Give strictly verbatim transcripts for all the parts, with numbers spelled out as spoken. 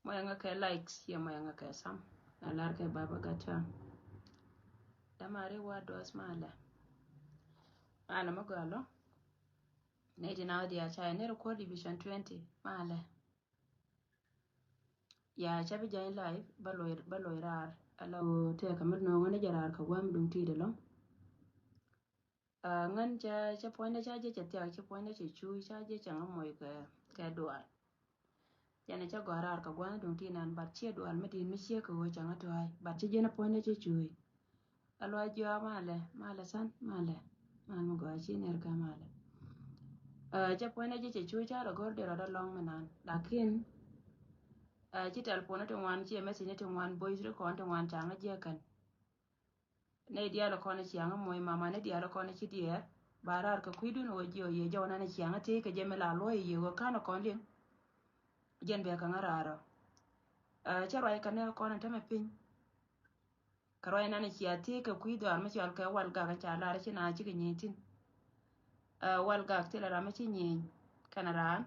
Mɔ yɛŋä kɛ likes, ciɛ mɔ yɛŋä kɛ sam. Na lar kɛ baba gatwa. Damari wa duɔs malɛ. Malɛ mɔ gɔlɔ. Nɛ di na di a ca yɛ nɛ record division twenty malɛ. Ya ca bi jany live ba loy, ba loy rar. Ala o tɛka mi nɔŋɔ ni jɛ rar ka guam duŋ ti di lɔŋ. Ŋän ca, ca puɔ̱nydɛ ca jɛ cɛ thiak, ca puɔ̱nydɛ cɛ cuuc, ca jɛ cɛ ŋä moc kɛ, kɛ dual. Jɛn cɛ gɔ̱a̱r raar kɛ gua̱n duŋ ti nan, bat ciɛ dual mi di̱i̱t mi ciɛ kɛ ɣöö cɛ ŋä tua̱a̱c, bat ci jɛn puɔ̱nydɛ cɛ cuuc. Ɛ luac jiɔa malɛ, malɛ san, malɛ. Mal mi gɔaa ci ner kɛ malɛ. Cɛ puɔ̱nydɛ jɛ cɛ cuuc, ca rɔ go̱r derɔ dɔ lɔŋ mi nan. Lakin ci telephone ti ŋuan, ci message ti ŋuan, voice record ti ŋuan, ca ŋä jiɛ kɛn. Nɛ diaal kɔn ciaŋ moc mama, nɛ diaal kɔn ci diɛɛr. Ba raar kɛ kui̱dun wä jiɔ yɛ jɔw nan ciaŋ tëë kɛ jɛ mi la luɔy yɛ wä kan kɔn liŋ. Jɛn bɛ kɛ ŋä raar ɔ. Cɛ ruac kɛ nɛ kɔn tämɛ piny. Kɛ ruac nan cia tëë kɛ kui̱ dhɔaar mi cɔal kɛ Wal Gak, ca lar ci na cikɛ nyi̱i̱ tin. Wal Gak thilɛ ram mi ci nyi̱i̱ kɛn raan.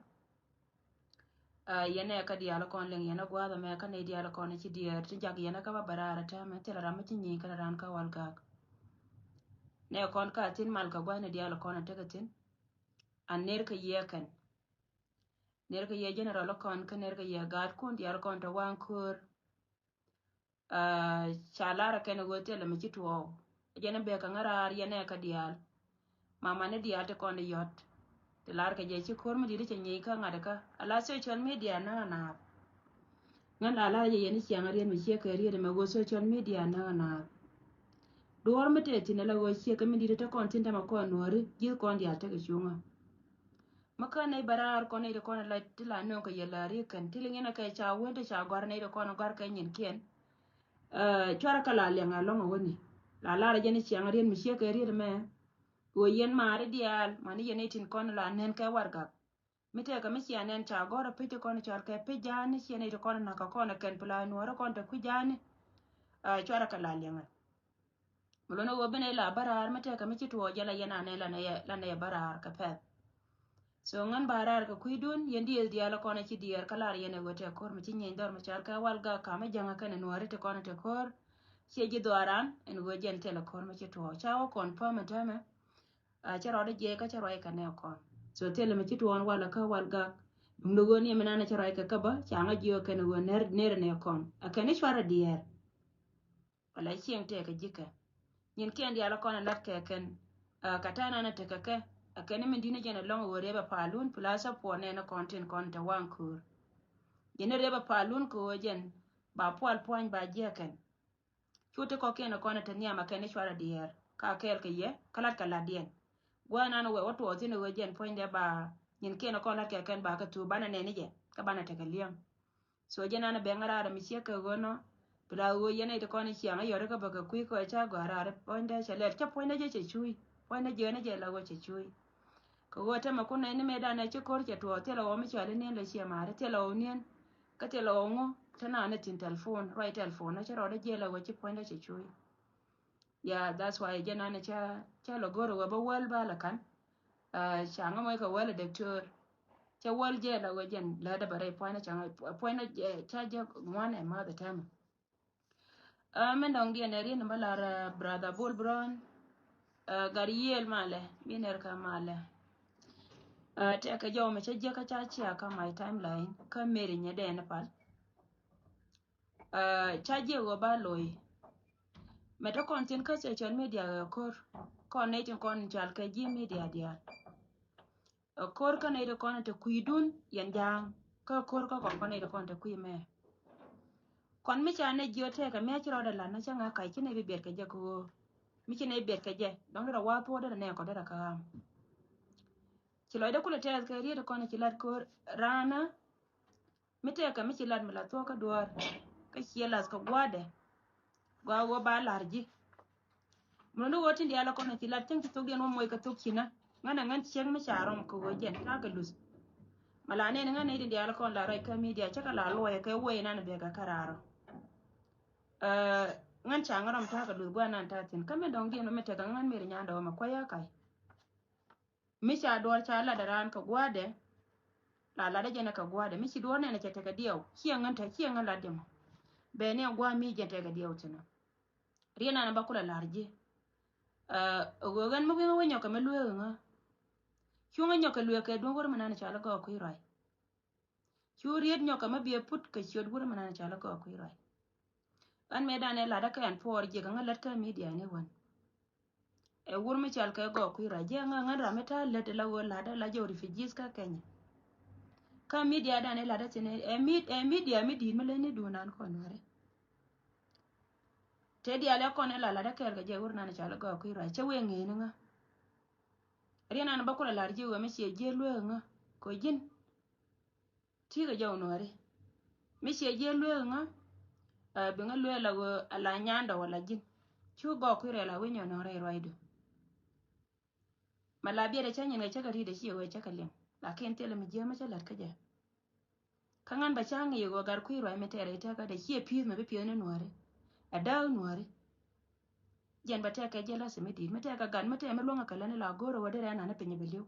Yɛn ɛ kä diaal kɔn liŋ, yɛn ɛ gua̱a̱th ɛmɛ kä nɛy diaal kɔn ci diɛɛr ti jak, yɛn ɛ kä ba bɛ raar ɛ täämɛ, thilɛ ram mi ci nyi̱i̱ kɛn raan kä Wal Gak. Nɛ kɔn ka thin mal kɛ gua̱a̱th nɛy diaal kɔn ɛ tekɛ thin. An ner kɛ yɛ kɛn. Ner kɛ yɛ general kɔn kä ner kɛ yɛ gaatkun diaal kɔn te waŋ köör. Ca lar kɛn ɣöö thilɛ mi ci tuɔɔk. Jɛn bɛ kɛ ŋä raar yɛn ɛ kä diaal. Mama ni diaal ti kɔn di yɔt. Ti lar kɛ jɛ ci ko̱r mi di̱t cɛ nyiec kä ŋa̱t kä. Ala social media näk naath. Ŋän la lar jɛ yɛn ciaŋ riet mi ciek kɛ riet mɛ ɣöö social media näk naath. Duɔ̱ɔ̱r mi tɛth thi̱n ala ɣöö ciek kɛ mi di̱t te kɔn thi̱n tämɛ kɔn nuɔ̱ɔ̱ri ji̱th kɔn diaal tekɛ cuŋä. Mi kä nɛy bɛ raar kɔn nɛy ti kɔn la ti la nööŋ kɛ yɛ la riek kɛn ti liŋ in a kɛ ca wee ti ca gɔ̱a̱r nɛy ti kɔn gɔ̱a̱r kɛ nyinkiɛn. Cuarɛ kɛ la liɛŋ a lɔŋ a wäni la lar a jɛn ciaŋ riet mi ciek kɛ riet mɛ. Wee yɛn maari diaal mani yɛn nɛy tin kɔn la nɛn kɛ wargak. Mi tɛkɛ mi cia nɛn ca gɔ̱r a pi̱c ti kɔn cɔal kɛ pi̱c ja̱a̱ni ciɛ nɛy ti kɔn nakä kɔn a kɛn pla nuɔ̱ɔ̱ri kɔn te kui̱ ja̱a̱ni. Cuarɛ kɛ la liɛŋ a. Mi lon ɛ ɣöö ben ɛ la bä raar mi tɛkɛ mi ci tuɔɔk jɛ la yɛn anɛ la nɛ yɛ bä raar kɛ pɛth. So ŋän ba raar kɛ kui̱dun yɛn diëëth diaal kɔn ɛ ci diɛɛr kä lar yɛn ɛ ɣöö tɛk ko̱r mi ci nyieny dhɔr mi car kɛ Wal Gak ka̱m ɛ jäŋä kɛn ɛ nuääri ti kɔn ɛ tɛk ko̱r. Ciɛ ji̱ dhɔaaran ɛn ɣöö jɛn thilɛ ko̱r mi ci tuɔɔk ca wä confirm ɛ täämɛ. Cä rɔɔdɛ jiɛc kä cä ruac kɛ nɛ kɔn. So thilɛ mi ci tuɔɔk walɛ kä Wal Gak. Duŋdɛ ɣöö ni mi nanɛ cä ruac kɛ kä bä ca ŋä jiök kɛn ɛ ɣöö ner ner ɛ nɛ kɔn ɛ kɛn i̱ cuarɛ diɛɛr. Wala cieŋ tɛkɛ ji̱ kɛ. Nyin kiɛn diaal kɔn ɛ lat kɛ kɛn. Kä tɛn an ɛ tekɛ kɛ ɛ kɛn min di̱n jɛn ɛ lɔŋ ɛ ɣöö riɛpɛ palun pla support nɛn ɛ kɔn tin kɔn te waŋ köör. Jɛn ɛ riɛpɛ palun kɛ ɣöö jɛn ba pual puany ba jiɛ kɛn. Cu ti kɔkiɛn ɛ kɔn ɛ te nhiam ɛ kɛn i̱ cuarɛ diɛɛr ka kɛɛl kɛ yɛ kä lat kɛ latdiɛn. Gua̱a̱th nan ɛ wɛ wä tuɔɔk thi̱n ɛ ɣöö jɛn puɔ̱nydɛ ba nyin kiɛn ɛ kɔn lat kɛ kɛn ba kɛ thuuk banɛ nɛn i̱ jɛ kä banɛ tekɛ li̱eŋ. So jɛ nanɛ bɛŋ raar mi ciek kɛ ɣöö nɔ. Pla ɣöö yɛn ɛ ti kɔn ciaŋ ɛ yɔri kä bä kɛ kui̱ kɔ ca gɔaa raar puɔ̱nydɛ cɛ lɛt cɛ puɔ̱nydɛ jɛ cɛ cuuc puɔ̱nydɛ jɛ ni jɛ la ɣöö cɛ cuuc. Kɛ ɣöö tämɛ kun nɛy ni mëë danɛ ci ko̱r cɛ tuɔɔk thilɛ ɣɔw mi cɔal i̱ niɛn lɛ ciɛ maari thilɛ ɣɔw niɛn. Kä thilɛ ɣɔw ŋu te nanɛ thi̱n telephone ruac telephone ni ci rɔɔdɛ jɛ la ɣöö ci puɔ̱nydɛ cɛ cuuc. Yeah, that's why jɛ nanɛ ca ca lɛ go̱r ɣöö bä wäl ba lɛ ka̱n. Ca ŋä moc kɛ wäl ɛ doctor. Cɛ wäl jɛ la ɣöö jɛn läätdä bɛ rɛy puɔ̱nydä ca ŋä puɔ̱nydä ca jɛ ŋuan ɛ math ɛ tɛmɛ. Mɛn dɔ̱ŋ diɛn ɛ riet ni bä lar brother Bol Brown. Gat yiëël malɛ mi ner kä malɛ. Tɛkɛ jɔw mɛ cä jiäkä ca cia kä my timeline kä Mary nyɛ dɛn pal. Ca jiɛ ɣöö ba lo̱i. Mɛ te kɔn thi̱n kä social media ɣɛ ko̱r kɔn nɛy tin kɔn cal kɛ ji̱ media diaal. Ɛ ko̱r kä nɛy ti kɔn te kui̱dun yɛn ja̱a̱ŋ kä ko̱r kä kɔn kɔn nɛy ti kɔn te kui̱ mɛ. Kɔn mi ca nɛ jiö tɛkɛ mi a ci rɔɔdɛ lat na cä ŋa̱ kac ci nɛy bi biɛt kɛ jɛ kɛ ɣöö mi ci nɛy biɛt kɛ jɛ dɔ̱ŋ derɛ wa̱a̱ thuɔ̱ɔ̱ derɛ nɛ kɔ derɛ kä ɣam. Ci lɔcdɛ kulɛ tɛth kɛ riet kɔn ci lat ko̱r raanä. Mi tɛkɛ mi ci lat mi la thuɔ̱k kä duɔ̱ɔ̱r kä ciɛ lath kɛ gua̱a̱dɛ. Gɔaa ɣöö ba la̱r ji̱. Mun ni ɣöö tin diaal kɔn ci lat cäŋ ci thok diɛn wä moc kɛ thok cinä ŋän ɛ ŋän ciek mi ca rɔm kɛ ɣöö jɛn ta̱a̱ kɛ luth. Ma la nɛn ŋän ni tin diaal kɔn la ruac kä media cä kɛ la luɔyɛ kɛ wee nan bɛ kɛ kä raarɔ. Ŋän ca ŋä rɔm ta̱a̱ kɛ luth gua̱a̱n nan ta̱a̱ thi̱n kä mi dɔ̱ŋ diɛn wä mi tɛkɛ ŋän mi ri nyandɛ wä mɛ kuäc ɛ kac. Mi ca duɔl ca lat raan kɛ gua̱a̱dɛ. La latdä jɛn ɛ kɛ gua̱a̱dɛ mi ci duɔ̱ɔ̱r nɛn ɛ cɛ tekɛ diɛw ciɛ ŋän te ciɛ ŋän latdɛ mɔ. Bɛ ni ɛ gua̱a̱ mi jɛn tekɛ diɛw thi̱n ɔ. Riɛn an bä kulɛ la̱r ji̱. Ɣöö ɣän mi wi̱ŋä wä nyɔkɛ mi lueek ŋä. Cuŋä nyɔkɛ lueek kɛ duŋ wär mi nan cɔal ɛ gɔɔk kui̱ ruac. Cu riet nyɔkɛ mi biɛ put kɛ ciöt wurɛ mi nan cɔl ɛ gɔɔk kui̱ ruac. Ɣän mëë dan ɛ latdä kɛ ɛn puɔɔr jiɛk ŋä lät kä midia ni wän. Ɛ wur mi cɔl kɛ gɔɔk kui̱ ruac jiɛ ŋä ŋän ram mi ta̱a̱ lät la ɣöö latdä la jɛ refugees kä Kenya. Kä midia dan ɛ latdä thin ɛ mid ɛ midia mi di̱i̱t mi leny ni duun nan kɔn wärɛ. Te diaal ɛ kɔn ɛ la latdä kɛɛl kɛ jɛ wur nan cɔl ɛ gɔɔk kui̱ ruac cɛ wee ŋeeni ŋä. Riɛn an bä kulɛ lar ji̱ ɣöö mi ciɛ jiɛ lueek ŋä kɔ ji̱n. Ti̱i̱ kɛ jɔw nuɔ̱ɔ̱ri mi ciɛ jiɛ lueek ŋä. Bi ŋä lueek la ɣöö a la nyandɔ wala ji̱n. Cu gɔɔk kui̱ rɛl a wi̱ny ɔ nuɔ̱ɔ̱ri ruacdu. Ma la biɛt ɛ cä nyin kɛ cä kɛ ri̱t ɛ ciɛ ɣöö cä kɛ liŋ. Lakin thilɛ mi jiɛ mi cä lät kä jɛ. Kä ŋän bɛ ca̱ŋ i̱ ɣöö gat kui̱ ruac mi tɛɛrɛ i̱ tɛkä dee ciɛ pi̱i̱th mi bi pi̱i̱th ni nuääri. Ɛ dääk nuääri. Jɛn bɛ tɛkɛ jɛ la̱th mi di̱i̱t mi tɛkɛ gat mi tɛɛ mi luäŋ ɛ kɛ läni la go̱o̱r ɛ wä derɛ ɛn an ɛ piny ɛ bɛ li̱w.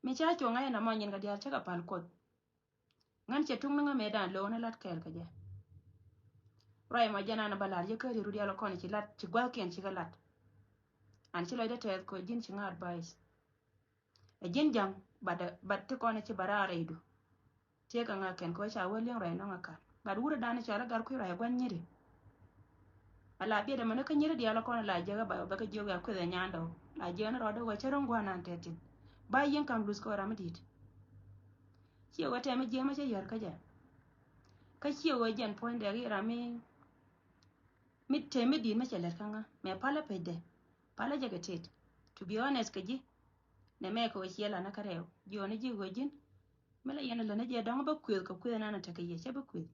Mi ca cuɔ̱ŋ ɛ ɛn amɔ nyin kɛ diaal cä kɛ pal kuoth. Ŋän cɛ tuŋ ni ŋä mëë dan lo̱o̱n ɛ lat kɛɛl kɛ jɛ. Ruac mɔ jɛn an ɛ bä la̱r jɛ kä ri̱ru diaal ɛ kɔn ci lat ci gua̱thkiɛn ci kɛ lat. An ci lɔcdä tɛth kɛ ji̱n ci ŋä advice. Ɛ ji̱n ja̱ŋ, but, but ti kɔn ci bä raar rɛydu. Tiek kɛ ŋa̱ kɛn kɛ ca wä liɛŋ ruac nɔŋ ɛ ka̱n. But wurɛ dan cɔal ɛ gat kui̱ ruac ɛ gua̱n nyiri. A la biɛt ɛmɛ ni kä nyiri diaal ɛ kɔn la jiäk ɛ ba bɛ kä jiök ɛ kueth ɛ nyandɛ ɔ. La jiäk ni rɔɔdɛ ɣöö cä ro̱ŋ gua̱n an tɛthin. Ba yiëŋ ka̱m luth kɛ ɣöö ram mi di̱i̱t. Ciɛ ɣöö tɛm mi jiäk mi cä yär kä jɛ. Kä ciɛ ɣöö jɛn puɔ̱nydɛ i̱ ram mi mi tëë mi di̱i̱t mi cɛ lɛt kä ŋä mɛ palä pecdɛ. Palä jɛ kɛ tet. To be honest kɛ ji̱. Nɛ mɛ kɛ wä ciɛ lanä kä rɛw jiɔni ji̱ wä ji̱n. Mi la yɛn länä jɛ dɔ̱ŋ bä kuëth kɛ kuëth nan tekɛ yɛ cɛ bä kuëth.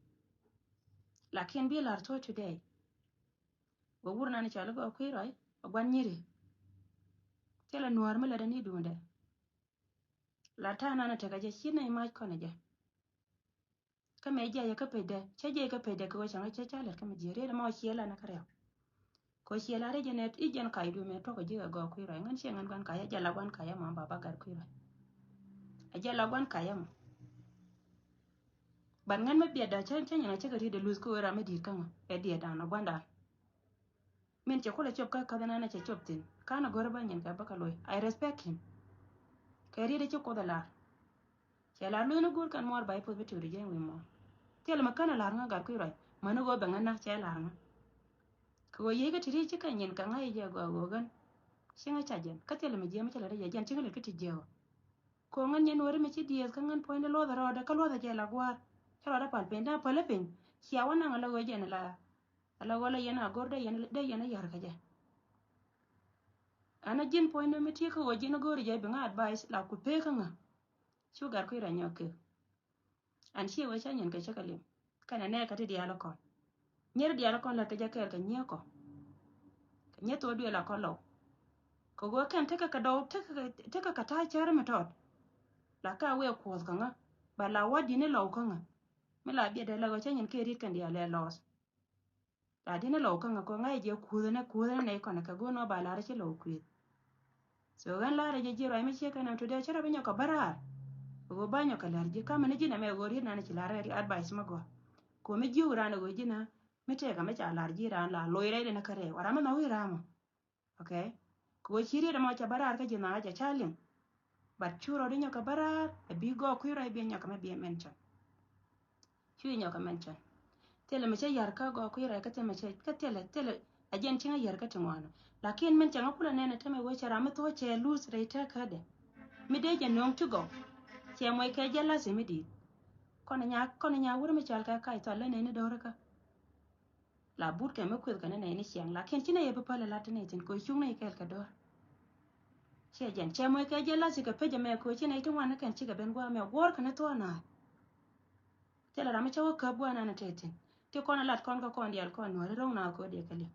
Lakin bi lar thok today. Wä wur nan cɔl bä kui̱ rɔy a guan nyiri. Thilɛ nuɔ̱ɔ̱r mi lät ani duundɛ. La ta̱a̱ nan tekɛ jɛ ci nɛy mac kɔn jɛ. Kä mɛ jiɛc kä pecdɛ cä jiɛc kä pecdɛ kɛ wä cäŋ cä ca lät kä mi jiɛc riet mɔ ciɛ lanä kä rɛw. Kɛ wä ciɛ la riet jɛ nɛ i̱ jɛn kac duumɛ tuɔk kɛ ji̱ kɛ gɔɔk kui̱ ruac ŋän ciɛ ŋän guan kac a jɛ la guan kac a mɔ baba gat kui̱ ruac. A jɛ la guan kac a mɔ. Ban ŋän mi biɛtdä cä cä nyin a cä kɛ riet dɛ luth kä wä ram mi di̱i̱t kä ŋä ɛ diɛt dan a guan dan. Min cɛ kulɛ cop kä käth ɛn ɛn cɛ cop thi̱n. Ka̱n a go̱r bä nyin kɛ bä kä lo̱c. I respect him. Kɛ riet ci kuoth a lar. Cɛ lar luth ni go̱r kɛn muɔɔr ba i̱ puth bi tiwri jɛn wi̱i̱ muɔɔr. Thil mɛ kän a lar ŋä gat kui̱ ruac mäni ɣöö bɛ ŋä näk cɛ lar ŋä. Kɛ ɣöö yiëë kä ti riet ci kɛ nyin kɛ ŋa̱c jɛ gɔaa ɣöö ɣän. Ci ŋä ca jɛn kä thil mɛ jiɛm cɛ lɛ rɛ jɛ jɛn ci ŋä lɛ kä ti jiɛɛk ɔ. Kɛ ɣöö ŋän nyɛn weri mɛ ci dieth kä ŋän puɔ̱ny di luɔth a rɔɔdɛ kä luɔth a jɛ la gua̱a̱r. Cä rɔɔdɛ pal piny dee a päl piny. Cia wä naŋ a la ɣöö jɛn la Ala wä la yɛn a go̱r dee yɛn dee yɛn a yar kä jɛ. An a ji̱n puɔ̱ny ni mi tiek kä ɣöö ji̱n a go̱r jɛ bi ŋa advice la ku pek kä ŋa. Cu gat kui̱ rɛ nyɔk kek. An ciɛ wee ca nyin kɛ cä kɛ lim. Kɛnɛ nɛ kä ti diaal kɔn. Nyier diaal kɔn lät kɛ jɛ kɛɛl kɛ nyiee kɔ. Kɛ nyiee thok duël a kɔn lɔw. Kɛ ɣöö kɛn tekɛ kɛ dɔw tekɛ kɛ ta̱a̱ cär mi tɔt. La ka wee kuɔth kä ŋa. Ba la wä di̱n ilɔw kä ŋa. Mi la biɛt dee la ɣöö ca nyin kɛ ri̱t kɛn diaal lɛ lɔɔth. La di̱n ilɔw kä ŋa kɔ ŋa̱c jɛ kuuthä ni kuuthä ni nɛy kɔn kɛ go̱o̱r nɔ ba lar ci lɔw kuëth. So ɣän lar jɛ ji̱ ruac mi ciek kɛn ɛm today cä rɔ bi nyɔk kɛ bä raar. Ɣöö ba nyɔk kɛ lär ji̱ kamɛ ni ji̱n ɛmɛ ɣöö riet nan ci lar advice mi gɔaa. Komi jiök ran ɣöö ji̱n ɛ mi tëëkä mi ca lar ji̱ ran la loc rɛy den kä rɛw a ram mi nhɔk i̱ ram ɔ. Okay. Kɛ ɣöö ci riet ɛmɔ ca bä raar kä ji̱ nhɔakä jɛ ca liŋ. But cu rɔɔd inyɔ kɛ bä raar ɛ bi gɔɔk kui̱ rɔy bi inyɔ kɛ mɛ bi ɛ mention. Cu inyɔ kɛ mention. Thilɛ mi cä yar kä gɔɔk kui̱ rɔy kä thilɛ mi cä kä thilɛ thilɛ a jɛn cieŋ a yar kä ti ŋuan. Lakin min cɛ ŋä kulɛ nɛn ɛ tämɛ wee cɛ ram mi thuɔ̱k cɛ luth rɛy tɛk kädɛ. Mi dee jɛ nööŋ ti gɔw. Cɛ muɔc kɛ jɛ lathi mi di̱i̱t. Kɔn nya kɔn nya wur mi cɔal kɛ kac thɔl lä nɛn i̱ do̱r kä. La but kɛ mi kueth kɛ ni nɛy ni ciɛŋ lakin ci nɛy ɛ bi päl ɛ lat ti nɛy thi̱n kɛ cuŋ nɛy kɛɛl kɛ do̱r. Ciɛ jɛn cɛ moc kɛ jɛ lathi kɛ pec ɛmɛ kɛ ci nɛy ti ŋuan ni kɛn cikɛ ben gua̱a̱ mɛ guɔ̱ɔ̱r kɛ ni thuɔ̱ɔ̱n naath. Thilɛ ram mi cä wä käp gua̱a̱ nan ɛ tɛth thi̱n ti kɔn ɛ lat kɔn kɛ kɔn diaal kɔn nuääri ro̱ŋ naath kɛ wä diɛ kɛ li̱w.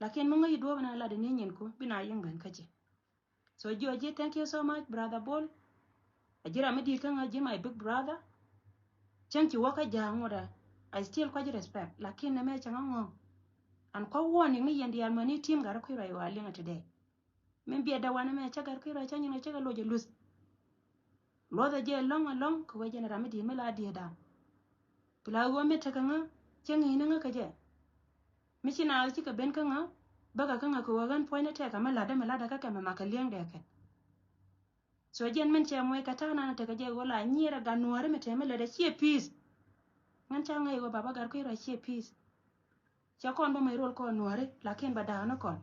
Lakin mi ŋäc i̱ duɔ̱ɔ̱p ɛn ɛ lat ɛ ni nyinku bi na yiŋ ben kä ci. So jiɔ ji̱, thank you so much brother Bol. A ji̱ ram mi di̱i̱t kä ŋä ji̱ my big brother. Cäŋ ci wä kä ja̱a̱ŋ ŋuɔ̱t ɛ I still kuac respect lakin nɛ mɛ cäŋ a ŋɔ̱ŋ. An kua̱ warning ni yɛn diaal mäni team gat kui̱ ruac wa liŋ ɛ today. Min biɛ dee wanɛ mɛ cä gat kui̱ ruac cä nyin ɛ cä kɛ loc ɛ luth. Luɔthɛ jɛ ɛlɔ̱ŋ ɛlɔ̱ŋ kɛ wee jɛn ram mi di̱i̱t mi la di̱i̱t da̱a̱n. Bi la ɣöö mi tekɛ ŋä cä ŋi̱i̱ni ŋä kɛ jɛ. Mi ci naath cikɛ ben kä ŋä bäkɛ kä ŋä kɛ wee ɣän puɔ̱nyni tɛkɛ mi la̱tdä mi la̱tdä kä kɛ mɛ makɛ li̱eŋdɛ kɛn. So jɛn min cɛ muɔc kɛ ta̱a̱ nan tekɛ jɛ ɣöö la nyier ɛ gat nuääri mi tɛm mi lätdɛ ciɛ pi̱i̱th. Ŋän ca ŋäc ɣöö baba gat kui̱ rɔ ciɛ pi̱i̱th. Cɛ kɔn bä mec rol kɔn nuääri lakin bɛ da̱a̱k ni kɔn.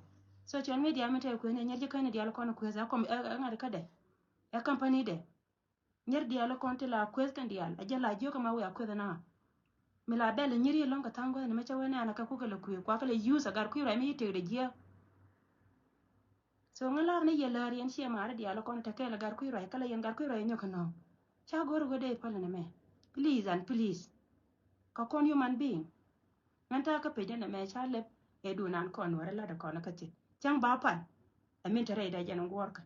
Social media mi tɛk kuëth ni nyɛr ji̱ käni diaal kɔn kuëth ɛ kɔm ɛ ŋa̱t kädɛ ɛ company dɛ. Nyɛr diaal kɔn ti la kuëth kɛn diaal a jɛ la jiök ɛma wiaa kuëth ɛna. Mi la bɛl nyir yi lɔ̱ŋ kɛ tha̱a̱ŋ guäthni mɛ cɛ wee nɛɛn a kɛ kukɛ lɛ kuëth kuakɛ lɛ yuth a gat kui̱ ruac mi yi tëkdɛ jiääk. So ŋä lar ni yɛ lär yɛn ciɛ maari diaal kɔn te kɛɛl gat kui̱ ruac kɛ lɛ yɛn gat kui̱ ruac nyɔk kɛ nɔ̱ɔ̱ŋ. Ca go̱r wee dee päl ni mɛ. Please and please. Kɛ kɔn human being. Ŋän ta̱a̱ kä pec dee nɛ mɛ ca lɛp ɛ duun an kɔn wärä lat kɔn kä thit cäŋ ba pan. Ɛ min te rɛy dee jɛn ŋuɔrkä.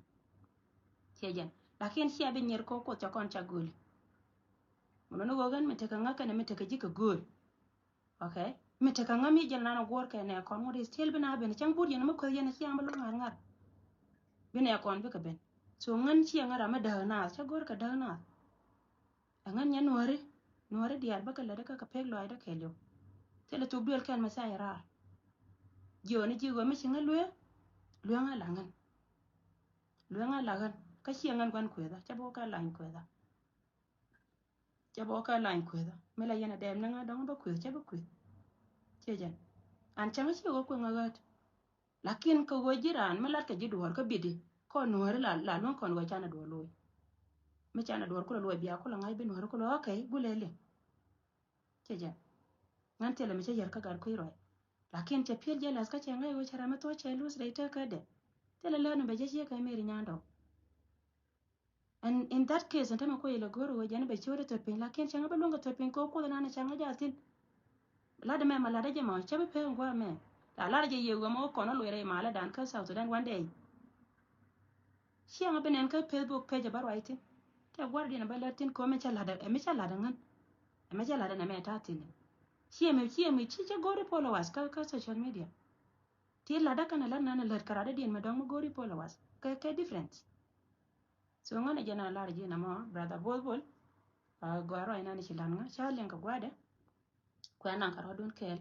Ciɛ jɛn lakin cia bi nyier kɔ kuoth ca kɔn ca gööli. Mun ni ɣöö ɣän mi tekɛ ŋä kɛnɛ mi tekɛ ji̱ kɛ gööl. Okay. Mi tekɛ ŋä mi jɛn lan a guɔ̱r kɛ nɛ kɔn ŋut is still bi na ben cäŋ but yɛn mi kueth yɛn ciaŋ bi luɔ̱ŋ ŋa̱r ŋa̱r. Bi nɛ kɔn bikɛ ben. So ŋän ciɛ ŋä ram mi däk naath cä go̱r kɛ däk naath. Ɛ ŋän nyɛ nuääri nuääri diaal bä kɛ lät kä kɛ pek lɔaacdä kɛɛliw. Thilɛ thuk duël kɛn mi tha̱a̱ny raar. Jiɔni ji̱ ɣöö mi ci ŋä luee lueŋä la ŋän. Lueŋä la ɣän kä ciɛ ŋän gua̱n kuethä cä bä wä kä lany kuethä. Cɛ bä wä kä lany kuethä mi la yɛn a dɛɛm ni ŋä dɔ̱ŋ bä kueth cɛ bä kueth. Ciɛ jɛn an cäŋ ciɛ wä kueŋ a ɣäät. Lakin kɛ ɣöö ji̱ raan mi lat kɛ ji̱ duɔ̱ɔ̱r kä bidi kɔn nuääri la la luäŋ kɔn ɣöö canɛ duɔ̱ɔ̱r lo̱o̱c. Mi canɛ duɔ̱ɔ̱r kulɛ luɔ̱c bia kulɛ ŋa̱c bi nuääri kulɛ okay gulɛ liŋ. Ciɛ jɛn ŋän thilɛ mi cä yär kä gat kui̱ ruac. Lakin cɛ piɛl jɛ lɛth kä cɛ ŋäc ɣöö cɛ ram mi thuɔ̱c cɛ luth rɛy tekädɛ. Thilɛ lät ni bɛ jɛ ciek kɛ meri nyandɔɔŋ. And in that case ɛn tämɛ kuɔ ilɛ go̱r ɣöö jɛn bɛ ciötdä thöt piny lakin cäŋ bä luäŋ kɛ thöt piny kɛ wä kuoth ɛnan cäŋ jaathin. Lat ɛmɛ ma lat ɛ jɛ ma cä bi pek ɛn gua̱a̱ mɛ la lat ɛ jɛ yie wä ma wä kɔn ɔ luɛɛrɛ imalä dan kä South Sudan one day. Ciɛ ŋa bi nɛn kä Facebook page ɛ bä ruac thin. Tɛ gua̱r diɛn ɛ bä lät thin kɛ wä mi cä lat ɛ mi cä lat ɛ ŋän. Ɛ mi cä lat ɛ nɛ mɛ ta̱a̱ thin. Ciɛ mi ciɛ mi ci cä go̱r ɛ followers kä kä social media. Ti lat ɛ kɛn ɛ lät nan ɛ lät kɛ rat ɛ diɛn mɛ dɔ̱ŋ mi go̱r ɛ followers kɛ kɛ difference. So ŋän ɛ jɛn a lar ji̱ nɛ mɔ brother Bol Bol. Gɔaa rɔy nan ci lan ŋä ca liŋ kɛ gua̱dɛ. Kuɛ naŋ kɛ rɔ̱dun kɛɛl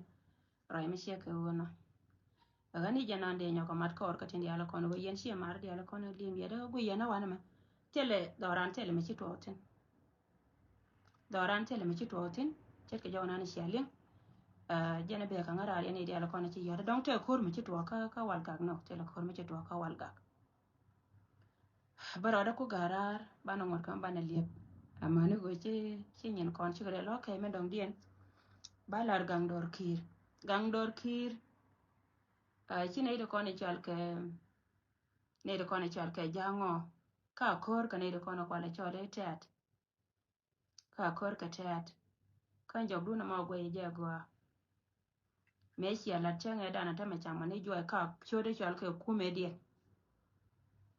rɔy mi ciɛ kɛ ɣöö nɔ. Ɛ ɣän i̱ jɛn an dee nyɔk kɛ mat kɔɔr kä tin diaal kɔn ɣöö yɛn ciɛ mar diaal kɔn lim yɛ dee ɣä guiy yɛn ɛ wanɛ mɛ. Thilɛ dhɔran thilɛ mi ci tuɔɔk thin. Dhɔran thilɛ mi ci tuɔɔk thin ce̱tkɛ jɔw nan cia liŋ. Jɛn ɛ bek kɛ ŋä raar yɛn i̱ diaal kɔn ci yɔt dɔŋ tɛ ko̱r mi ci tuɔɔk kä wal gak nɔ thilɛ ko̱r mi ci tuɔɔk kä wal gak. Bä rɔɔdä ku ga̱ra̱a̱r banɛ ŋuɔ̱t kä banɛ liep. Amäni ɣöö ci ci nyin kɔn cikɛ rɛl ɔkɛ mi dɔ̱ŋ diɛn. Ba lar gaŋ dɔr ki̱i̱r gaŋ dɔr ki̱i̱r. Ci nɛy ti kɔn i̱ cɔal kɛ nɛy ti kɔn i̱ cɔal kɛ ja̱a̱ŋɔ. Ka ko̱r kɛ nɛy ti kɔn i̱ kual i̱ cɔal i̱ tɛ̈t. Ka ko̱r kɛ tɛ̈t kä jɔkdun ɛmɔ guɛy jɛ gɔaa. Mëë cia lat cäŋɛ danɛ tämɛ camɔ ni juɔc ka ciötdɛ cɔal kɛ kumɛ diɛn.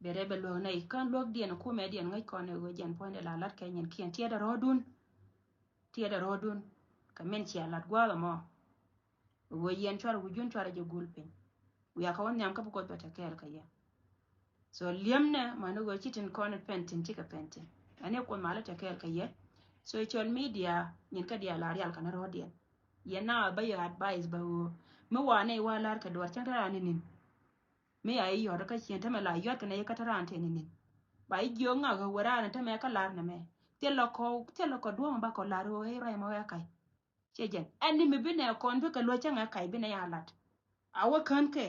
Bɛ rɛ bɛ luäk nɛy kä luäk diɛn kumɛ diɛn ŋäc kɔn ɛ ɣöö jɛn puɔ̱nydɛ la lat kɛ nyin kiɛn tiɛɛdɛ rɔ̱ɔ̱dun. Tiɛɛdɛ rɔ̱ɔ̱dun kɛ min cia lat gua̱a̱th ɛmɔ. Ɣöö yɛn cuarɛ wi̱cdun cuarɛ jɛ gul piny. Wiaa kɛ wä nhiam kä bi Kuoth bɛ te kɛɛl kɛ yɛ. So liemnɛ mani ɣöö ci tin kɔn pɛn tin cikɛ pɛn tin. Ɛn i̱ Kuoth malä te kɛɛl kɛ yɛ. Social media nyin kä diaal a rial kɛn rɔ̱ɔ̱diɛn. Yɛn na bä yɛ advice bä ɣöö mi wa nɛy wa la̱r kɛ duɔ̱ɔ̱r cäŋ te raan ni ni̱n. Mi a i̱ yɔ̱t kä cien tämɛ la yɔ̱t kɛ nɛy kä te raan te ni ni̱n. Ba i̱ jiök ŋak ɣä wä raan tämɛ kä la̱r nɛmɛ. Thilɛ kɔ thilɛ kɔ duɔ̱ɔ̱ŋ ba kɔ la̱r ɣöö i̱ ruac mɔ ɣɛ kac. Ciɛ jɛn ɛn ni mi bi nɛ kɔn bikɛ luɔ̱c cäŋɛ kac bi nɛ ya lat. A wä kän kɛ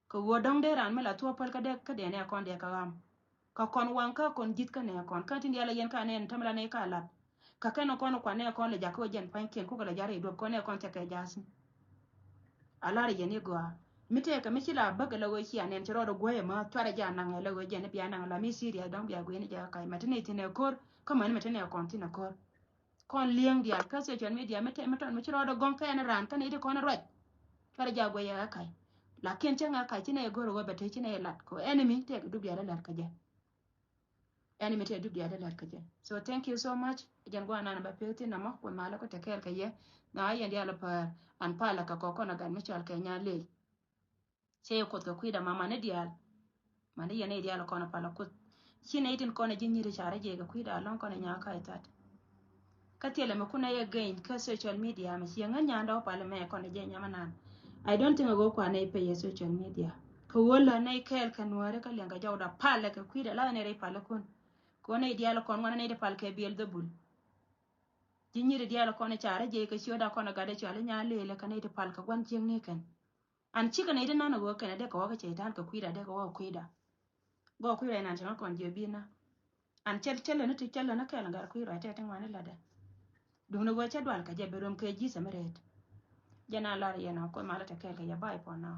kɛ ɣöö dɔ̱ŋ dee raan mi la thuɔ̱ɔ̱p päl kä dee kä dee nɛ kɔn dee kä ɣam. Kä kɔn waŋ kä kɔn ji̱th kä nɛ kɔn kä tin diaal a yɛn ka nɛ ni tämɛ la nɛ ka lat. Kä kɛn kɔn kua nɛ kɔn lɛ jakä wä jɛn pa̱ny kiɛn kukɛ lɛ ja̱r i̱ duɔp kɔn nɛ kɔn cɛ kɛ ja̱a̱th. A lar yɛn i̱ gɔaa mi tëëkɛ mi ci la bäkɛ la ɣöö cia nɛn ci rɔɔdɛ guäyɛ mä cuarɛ jɛ a naŋɛ la ɣöö jɛn i̱ bia naŋɛ la mi serious dɔ̱ŋ bia gui̱n i̱ jɛ kä kac mɛ ti nɛy thi̱n ɛ ko̱r kä mäni mɛ ti nɛ kɔn thi̱n ɛ ko̱r. Kɔn li̱eŋ diaal kä social media mi tɛm mi tɔn mi ci rɔɔdɛ gɔŋ kɛn raan kä nɛy ti kɔn ruac. Cuarɛ jɛ a guɛc ɛ kac. Lakin cäŋ ɛ kac ci nɛy go̱r ɛ ɣöö bɛ te ci nɛy lat kɛ enemy tɛk dup diaal ɛ lat kä jɛ. Enemy tɛk dup diaal ɛ lat kä jɛ. So thank you so much. Jɛn guanan bä pek thin namɔ kuoth malä kä te kɛɛl kä yɛ. Na yɛn diaal ɛ pär an palä kɛ kɔk kɔn a gat mi cɔal kɛ nya ley. Cɛ yɛ kuoth kɛ kui̱da ma mani diaal. Mani yɛn i̱ diaal kɔn a palä kuoth. Ci nɛy tin kɔn ji̱ nyiri carɛ jɛ kɛ kui̱da lɔŋ kɔn nya ka itat. Kä thilɛ mɛ kunɛ yɛ gain kä social media mɛ ciɛ ŋä nyandɛ wä pal mɛ kɔn jɛ nyamɛ nan. I don't think a go kua nɛy pɛ yɛ social media. Kɛ wä la nɛy kɛɛl kɛ nuäri kä liɛŋ kɛ jɔwda pal kɛ kui̱da la nɛy rɛy pal kun. Kɛ wä nɛy dial kɔn ŋuan nɛy ti pal kɛ biɛl dhɛ bul. Ji̱ nyiri dial kɔn carɛ jɛ kɛ ciöda kɔn gatdɛ cuali nya lelɛ kɛ nɛy ti pal kɛ guan cieŋ ni kɛn. An cikɛ nɛy ti nan a wä kɛn a dee kɛ wä kɛ cɛy tan kɛ kui̱da dee kɛ wä kui̱da. Gɔɔ kui̱da inan cɛ ŋa kɔn jiɛ bi na. An cɛl cɛl ni ti cɛl ni kɛl gat kui̱ ruac tɛ ti ŋuani ladɛ. Duŋni wee cɛ dual kɛ jɛ bi rom kɛ ji̱ sɛ mi rɛt. Jɛ na lar yɛn a kuɛ malä tɛ kɛl kɛ yɛ bay pɔ na.